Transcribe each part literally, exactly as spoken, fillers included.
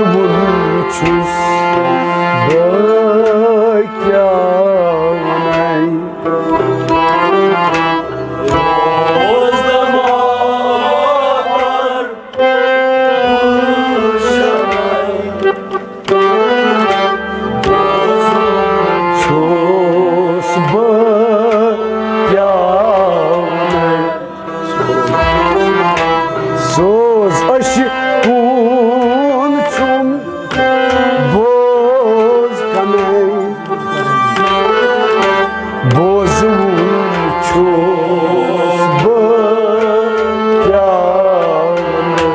وُن چھُس بہٕ کیٛاہ وَنَے۔ چھُس بہٕ کیٛاہ وَنَے۔ سوز اَسہِ کُن چھُم بوز کَنَے۔ بوزوُن چھُس بہٕ کیٛاہ وَنَے۔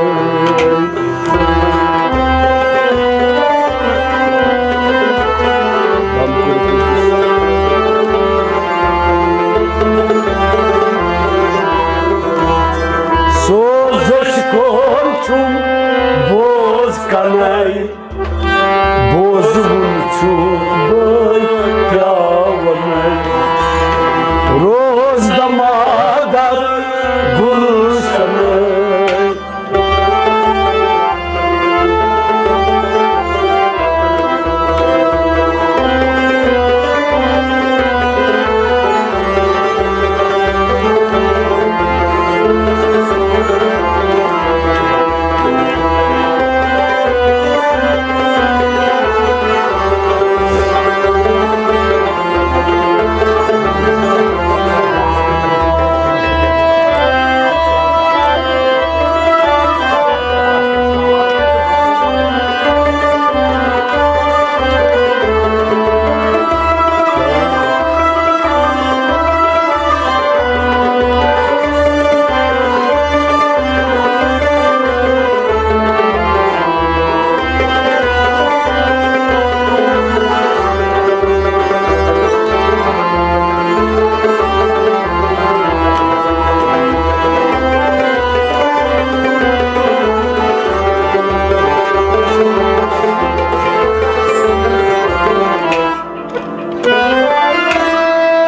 سوزش کون چھُم بوز کَنَے۔ بوزوُن چھُ بہٕ کیٛاہ وَنَے۔ روز دمادار گُلشنَے۔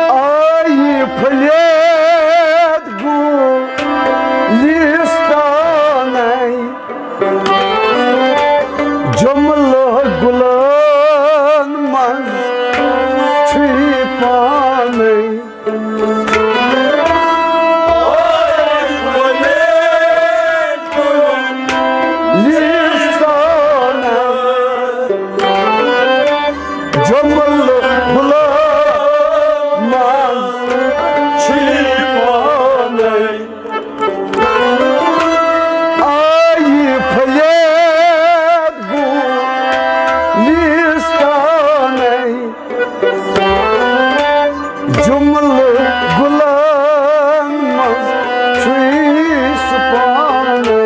آیہِ پھٔلِتھ گُلِستانَے۔ جُملہٕ گُلَن منٛز چھُے پانَے۔ جُملہٕ گُلَن منٛز چھُے پانَے۔ آیہِ پھٔلِتھ گُلِستانَے۔ جُملہٕ گُلَن منٛز چھُے سُہ پانَے۔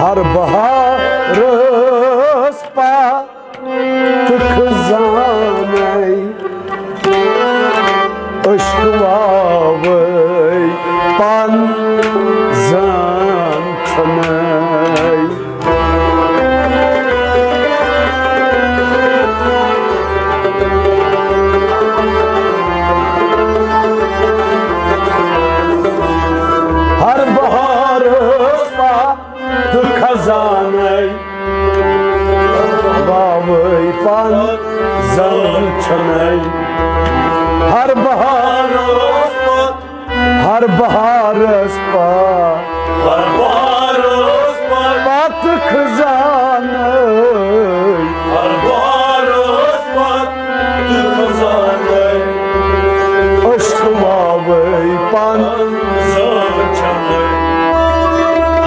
ہر بہارس پتہٕ خزانَے عشق واوَے پَن زَن چھَنَے۔ ہر بہارس پتہٕ خزانَے واوَے پَن زَن چھَنَے۔ ہر بہارس پتہٕ ہر بہارس پتہٕ، ہر بہارس پتہٕ پتہٕ خزانَے۔ ہر بہارس پتہٕ خزانَے۔ عشق واوَے پَن زَن چھَنَے۔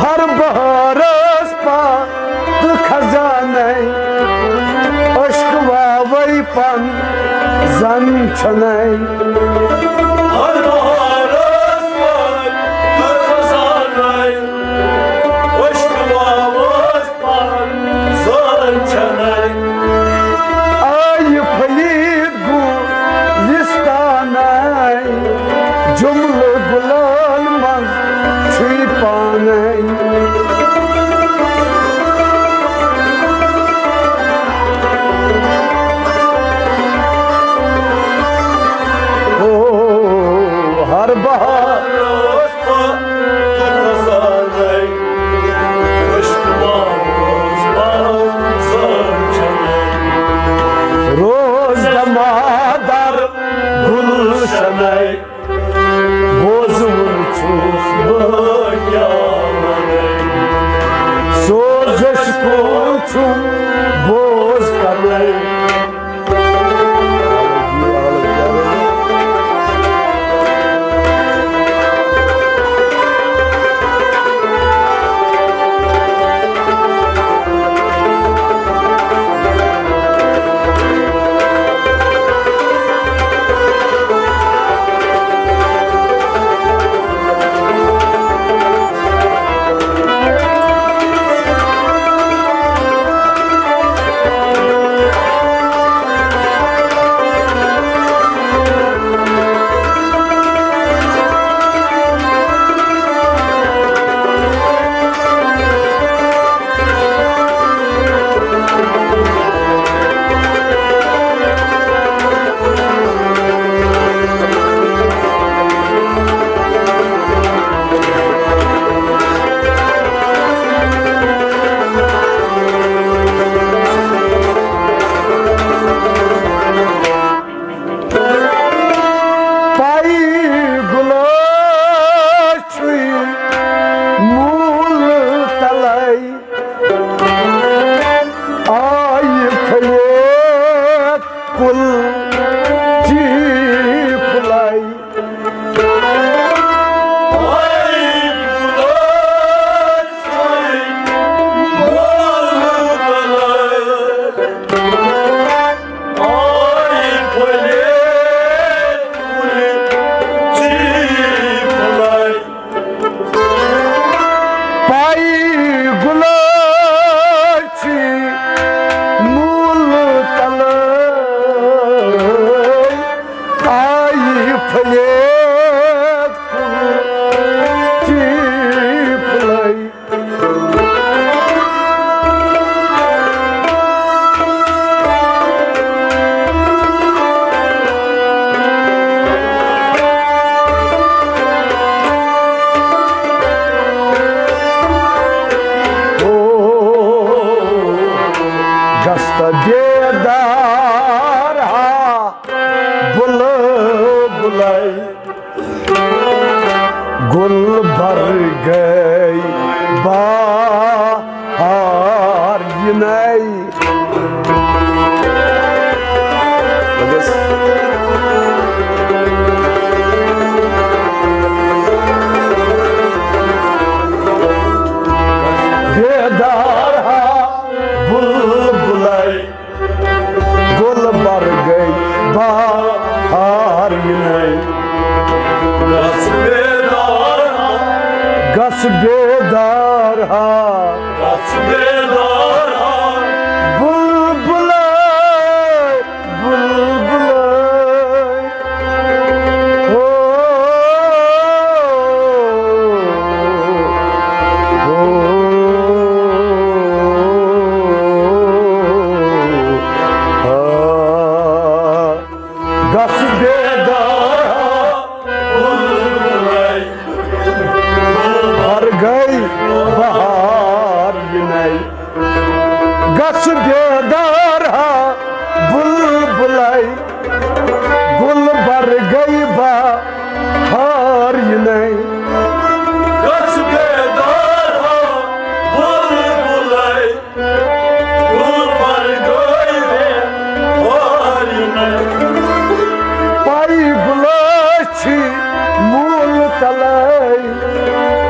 ہر بہارس پتہٕ خزانَے۔ عشق واوَے پَن زَن چھَنَے۔ ہر بہارس پتہٕ خزانَے۔ عشق واوَے پَن زَن چھَنَے۔ آیہِ پھٔلِتھ گُلِستانَے۔ جُملہٕ گُلَن منٛز چھُے پانَے۔ گُلبرگے بہار یِنَے۔ بیدار ہا بُلبُلے، گُلبرگے بہار یِنَے۔ گژھ بیدار ہا۔ گژھ بیدار ہا۔ گژھ بیدار ہا۔ بُلبُلے، بُلبُلے۔ ہو، ہو، ہا۔ گژھ بیدار ہا بُلبُلے، گُلبرگے بہار یِنَے۔ گژھ بیدار ہا بُلبُلے، گُلبرگے بہار یِنَے۔ گژھ بیدار ہا بُلبُلے، گُلبرگے بہار یِنَے۔ پاے بُلٲچھی موٗل تلے،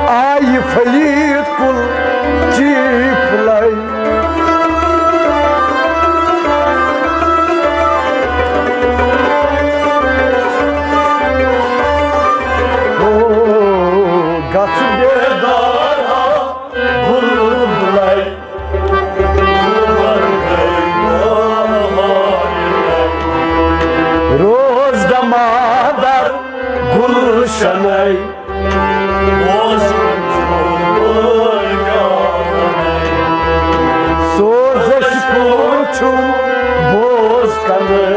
آیہِ پھٔلِتھ کُل چی پھُلے۔ او، گژھ بیدار ہا بُلبُلے، روز دمادر گُلشنَے۔ سوزش کُن چھُم بوز کنہٕ۔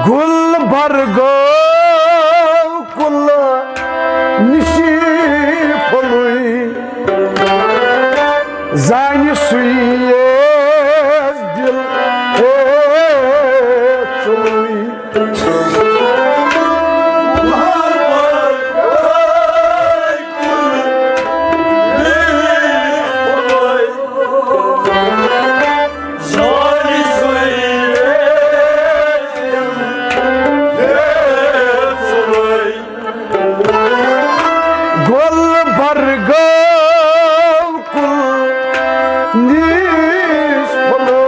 گُلبرگو کُل نِشی پھوٚلُے، زانہِ سُے ییس دِل ہے ژوٚلُے۔ گُلبرگو کُل نِش پھوٚلُے،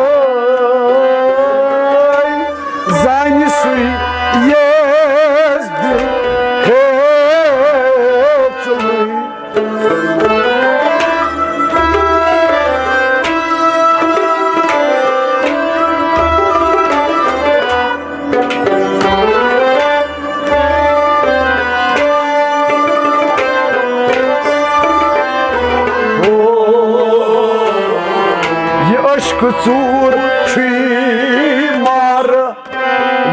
زانہِ سُے ییس دِل ہے ژوٚلُے۔ یہِ عشقہٕ ژوٗر چھُے مارٕ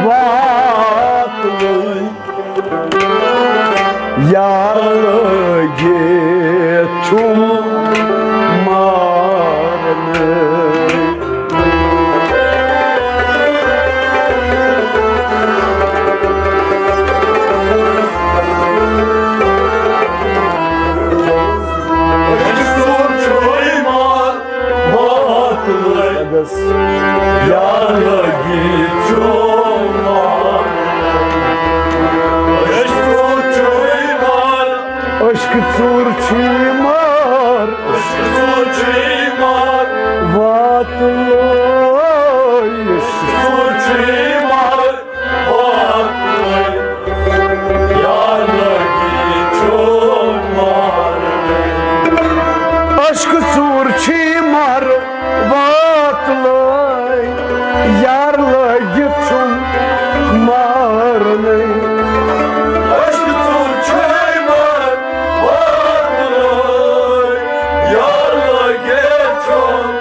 واتنٕے، یار لٲگِتھ چھُم مارنٕے۔ یار لگی چومار، عشق ژوٗر چھُے مار۔ عشق ژوٗر چھُے مار۔ عشق ژوٗر چھُے مار۔ وات لٲے۔ عشق ژوٗر چھُے مار۔ وات لٲے۔ یار لگی چومار۔ عشق ژوٗر چھُے مار۔ وات لٲے، یار لٲگِتھ چھُم مارنَے۔ عشق ژوٗر چھُے مار، وات لٲے، یار لٲگِتھ چھُم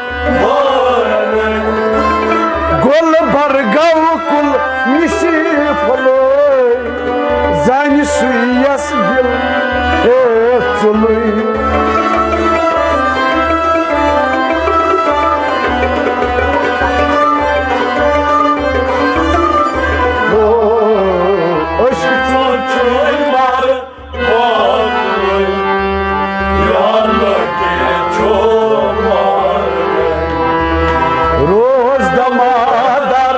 مارنَے۔ گُل برگاو کُل نِشی پھۄلٲے۔ زانہِ سُے یَس دِل ہیٚتھ ژوٚلُے۔ او، عشق ژوٗر چھُے مار، وات لٲے، یار لگی چومار۔ روز دمادار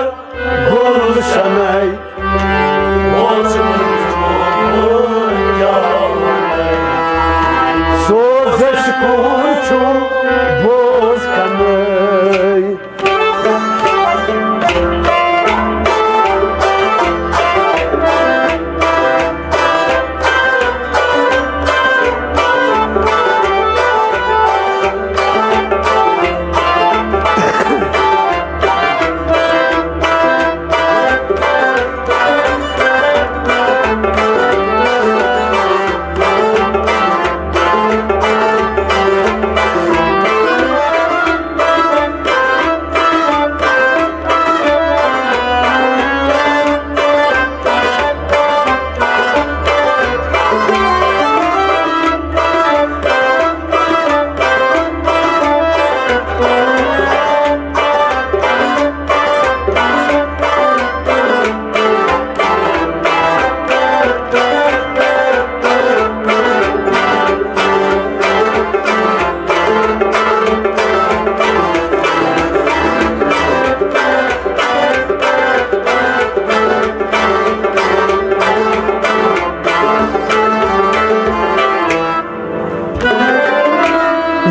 گلشنَے۔ سوزش کُن چھُم بوز کنَے۔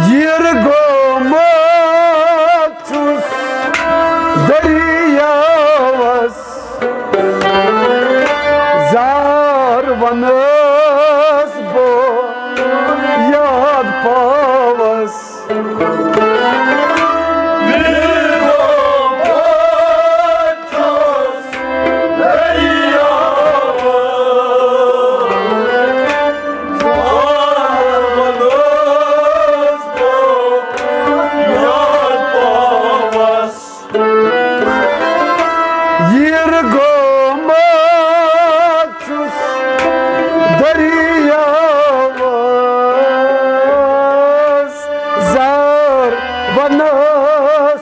یِر گوٚمُت چھُس دٔریاوَس، زار وَنَس بہٕ یاد پاوَس۔ یِر گوٚمُت چھُس دٔریاوَس، زار وَنَس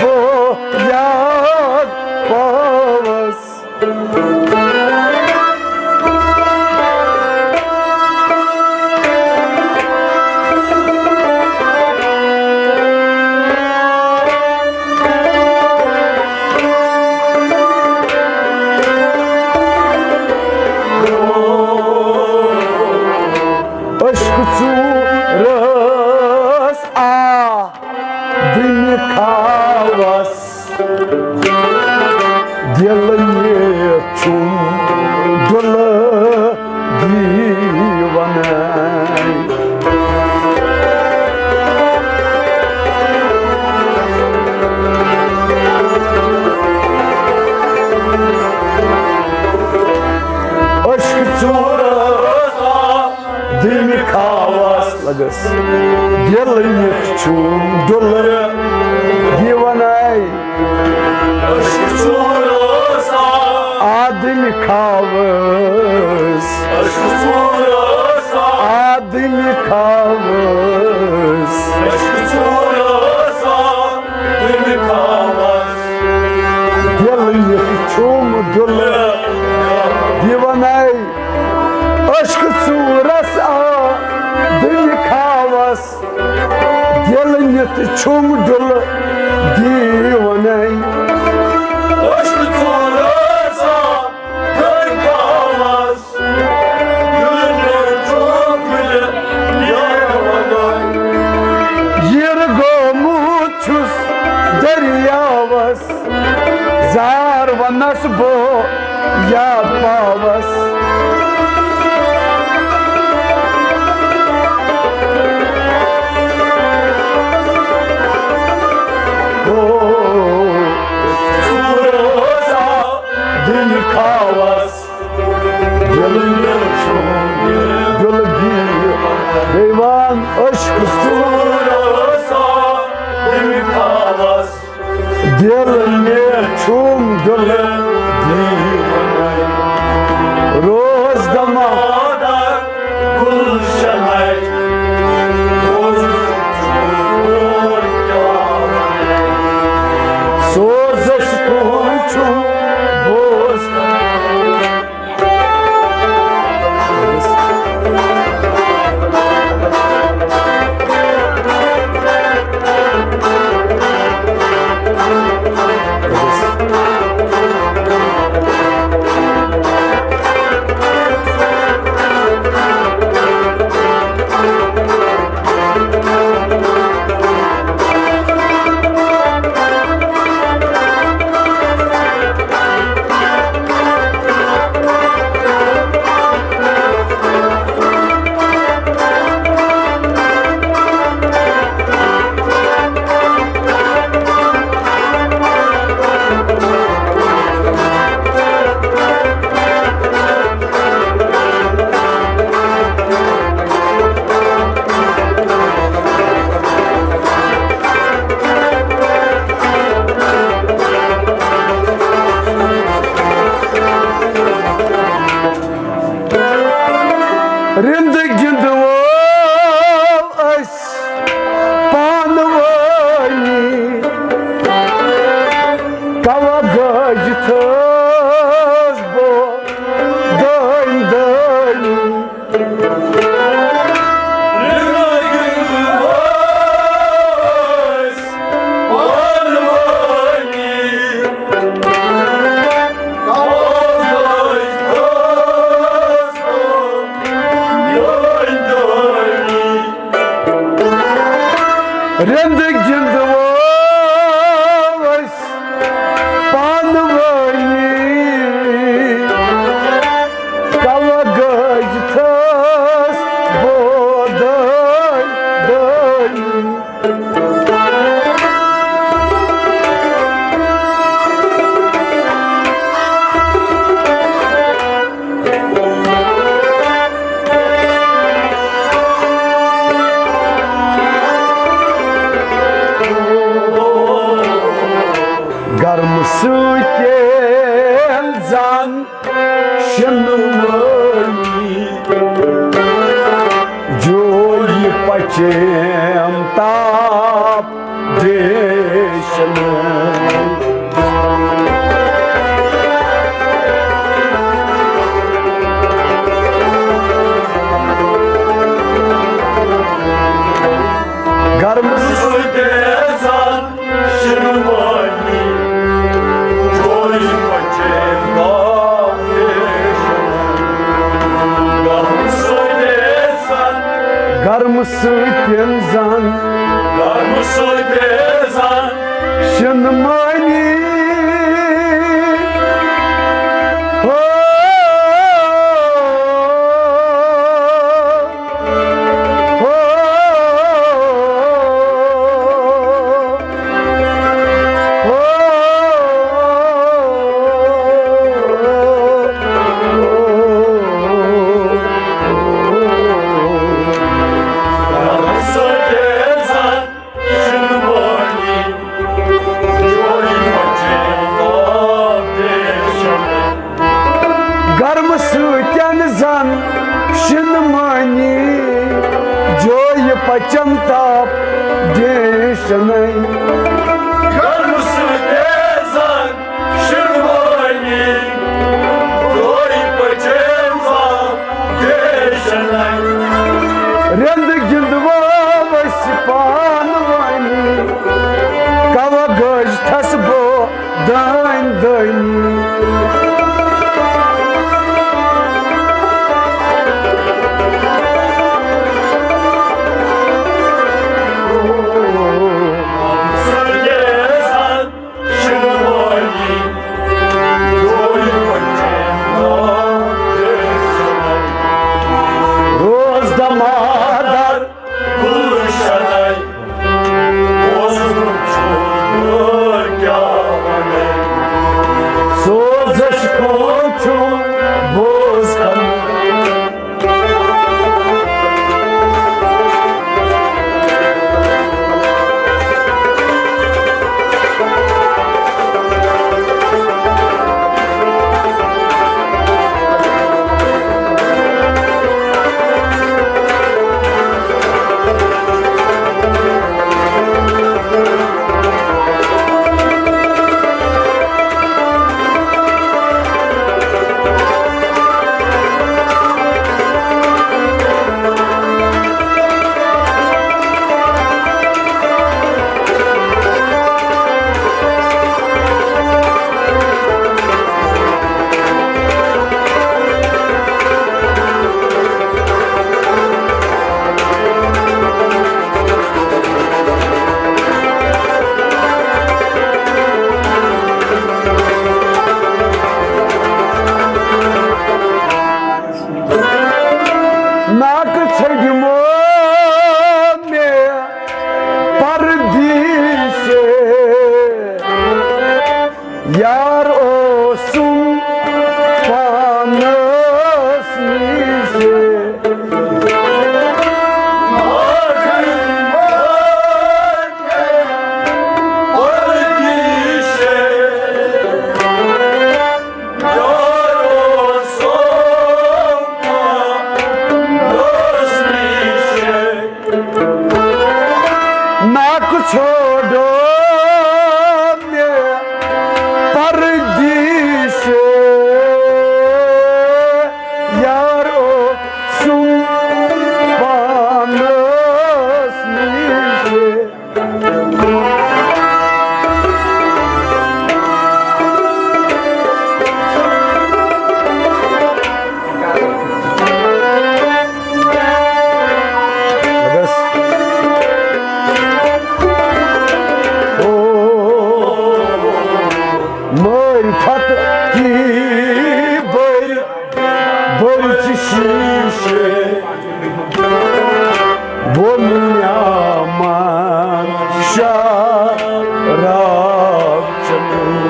بہٕ یاد پاوَس۔ عشق ژوٗرَس آ دِنہِ کھاوَس، دِل نِتھ چھُم دُلہٕ دیٖوانَے۔ عشق ژوٗرَس آ دِنہِ کھاوَس۔ لگس۔ دِل نِتھ چھُم دُلہٕ دیوانَے۔ عشق ژوٗرَس آ۔ آ دِنہِ کھاوَس۔ عشق ژوٗرَس آ۔ آ دِنہِ کھاوَس۔ عشق ژوٗرَس آ۔ دِنہِ کھاوَس۔ دِل نِتھ چھُم دُلہٕ دیوانَے۔ عشق ژوٗرَس آ دِنہِ کھاوَس، دِل نِتھ چھُم دُلہٕ دیٖوانَے۔ نَے۔ عشق ژوٗرٕ آسان دٔرۍ کاوَس، دِلہٕ مےٚ چھُ گُلہِ یار وَنان۔ یِرٕ گوٚمُت چھُس دٔریاوَس، زار وَنَس بہٕ یاد پاوَس۔ ہو، ژوٗرٕ آسان دِلہٕ کاوَس، دِلہٕ مےٚ چھُ دِلہٕ گیٖر۔ بیٚیہِ وَن عشق ژوٗرٕ آسان دِلہٕ کاوَس۔ دِل مےٚ چھُم دِلہٕ دیٖوانَے، روز دمادار گُلشنَے، روز چھُم کیٛاہ وَنَے۔ سوزَس کُن چھُم بوز۔ رِنٛدٕ گِنٛدوو أسۍ پانہٕ وٲنی، کَوَ گٔج تھٲس بہٕ دٲنۍ دٲنی۔ رِنٛدٕ گِنٛدوو أسۍ پانہٕ وٲنی، کَوَ گٔج تھٲس بہٕ دٲنۍ دٲنی۔ گرمہٕ سۭتۍ زن شِنہٕ مٲنی، جویہِ پچیم تاپ جیشنہٕ۔ گرمہٕ سۭتۍ زن شِنہٕ مٲنی، جویہِ پچیم تاپ جیشنہٕ۔ گرمہٕ سۭتۍ زن گرمہٕ سۭتۍ زن۔ گرمہٕ سۭتۍ زن۔ شِنہٕ مٲنی۔ ہو، ہو، ہو۔ گرمہٕ سۭتٮ۪ن زن شِنہٕ مٲنی، جویہِ پچم تاپ جیشنَے۔ گرمہٕ سۭتۍ زن شِنہٕ مٲنی، جویہِ پچم تاپ جیشنَے۔ رِنٛدٕ گِنٛدوو أسۍ پانہٕ وٲنی، کَوَ گٔج تھس بہٕ یار اوسُم پانس نِش۔ ناکہٕ ژھوٚڑو مےٚ پردیشے، یار اوسُم پانس نِشے۔ بس۔ او، معرفت کی بٔرۍ، بٔرۍ چھِ شیٖشے۔ ووٚن نعمان شاہ رب چنو۔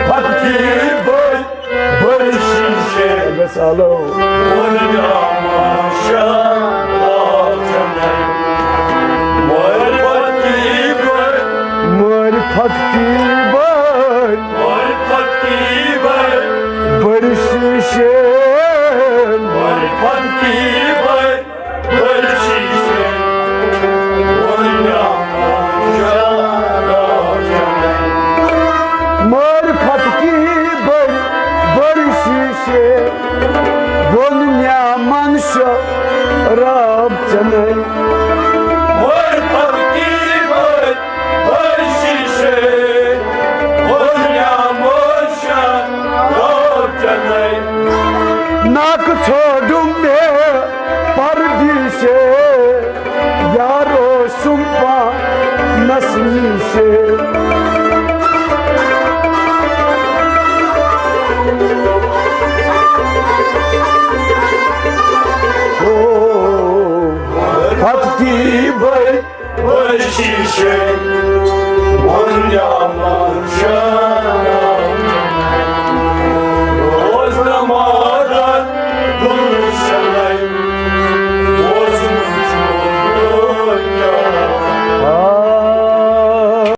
پتہٕ کی بٔرۍ، بٔرۍ شیٖشے۔ بس آلو۔ ووٚن نعمان شاہ رب چنو۔ معرفت کی بٔرۍ۔ معرفت کی بٔرۍ۔ معرفت کی بٔرۍ۔ بٔرۍ شیٖشے۔ معرفت کی بٔرۍ۔ بٔرۍ شیٖشے۔ ووٚن نعمان شاہ رب چنو۔ معرفت کی بٔرۍ، بٔرۍ شیٖشے۔ ووٚن نعمان شاہ رب چنو۔ معرفت کی بٔرۍ، بٔرۍ شیٖشے۔ ووٚن نعمان شاہ رب چنو۔ ناکہٕ ژھوٚڑُم مےٚ پردیشے، یار اوسُم پانس نِشے۔